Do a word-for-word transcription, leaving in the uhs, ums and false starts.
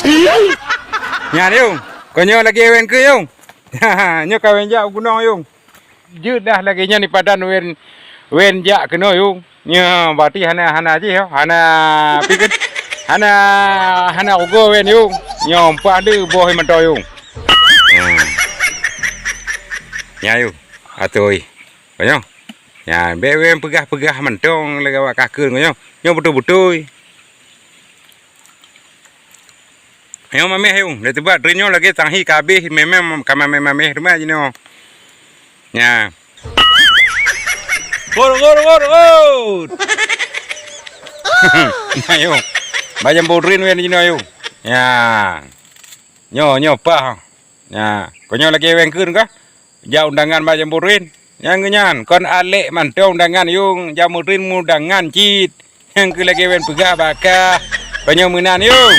Nyan, Yung. Kon nyoe lagèe wèn keuh, Yung. Nyoe ka wèn jak u gunong, Yung. Jeuet dah lagèe nyan di padan wèn, wèn jak keunoe, Yung. Nyoe, berarti hana, hana jih, yo. Hana, pi keuh? Hana, hana rugoe wèn, Yung. Nyoe, mpah deuh boh mantong, Yung. Hmm. Nyan, Yung. Atoi. Kon nyoe. Nyan, bèk wèn peugah-peugah mantong lagèe awak kakheun, kon nyoe. Nyoe beutôi-beutôi. Nyoe mamèh, Yung, lé teubat, droeneuh nyoe lagèe tanghi ka habéh, memang ka mamèh-mamèh teuma jinoe. Nya. Got, got, got, got. Nya, Yung. Bak jambo droen wèn jinoe, Yung. Nya. Nyoe, nyoe paih. Nya. Kon nyoe lagèe wèn kheun kah? Jak undangan bak jambo droen. Nyang nyan, kon alèk mantong undangan, Yung, jambo droen undangan cit. Nyang keuh lagèe wèn peugah bak kah. Kon nyoe meunan, Yung.